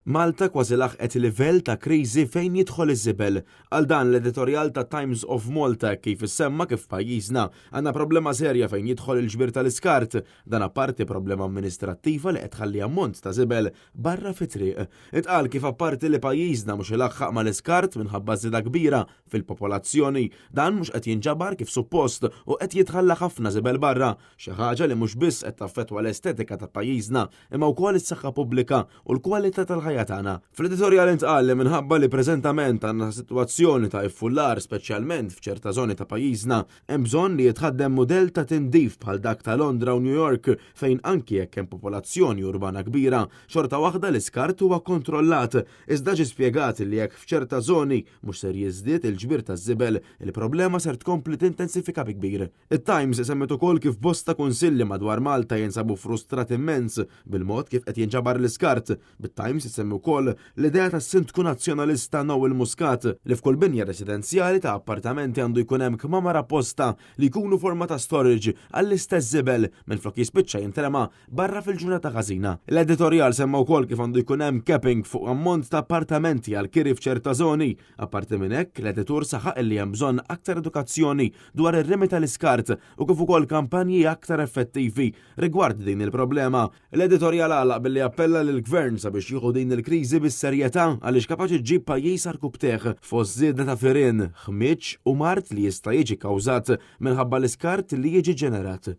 Malta kważi laħqet livell ta' kriżi fejn jidħol iż-żibel. Għal dan l-editorjal ta' Times of Malta kif issemma kif pajjiżna għandna problema serja fejn jidħol il-ġbir tal-iskart, dan apparti problema amministrattiva li qed tħalli ammont ta' żibel barra fit-triq. Intqal kif apparti li pajjiżna mhux ilaħħaq mal-iskart minħabba żieda kbira fil-popolazzjoni, dan mhux qed jinġabar kif suppost u qed jitħalla ħafna żibel barra, xi ħaġa li mhux biss qed taffettwa l-estetika ta' pajjiżna imma wkoll is-saħħa pubblika u l-kwalità tal-ħajja tagħna. Fl-editorjal intqal li minħabba li preżentament għandna sitwazzjoni ta' iffullar speċjalment f'ċerta żoni ta' pajjiżna, hemm bżonn li jitħaddem mudell ta' tindif bħal dak ta' Londra u New York fejn anki jekk hemm popolazzjoni urbana kbira, xorta waħda l-iskart huwa kontrollat. Iżda ġie spjegat li jekk f'ċerta żoni mhux ser jiżdied il-ġbir taż-żibel, il-problema ser tkompli tintensifika bi kbir. It-Times semmet ukoll kif bosta kunsilli madwar Malta jinsabu frustrati immens bil-mod kif qed jinġabar l-iskart, bit-Times issemmi wkoll l-idea tas-Sindku Nazzjonalista Noel Muscat li f'kull binja residenzjali ta' appartamenti għandu jkun hemm kmamar apposta li jkunu forma ta' storage għall-istess żibel minflok jispiċċa jintrema barra fil-ġurnata ħażina. L-editorjal semma wkoll kif għandu jkun hemm capping fuq ammont ta' appartamenti għall-kiri f'ċerta żoni. Apparti minn hekk, l-editur saħaq li hemm bżonn aktar edukazzjoni dwar ir-rimi tal-iskart u kif ukoll kampanji aktar effettivi rigward din il-problema. L-editorjal għalaq billi appella lill-Gvern sabiex jieħu din il-kriżi bis-serjetà għaliex kapaċi ġġib pajjiż għarkupptejh fost żieda ta' firien, ħmieġ u mard li jista' jiġi kkawżat minħabba l-iskart li jiġi ġenerat.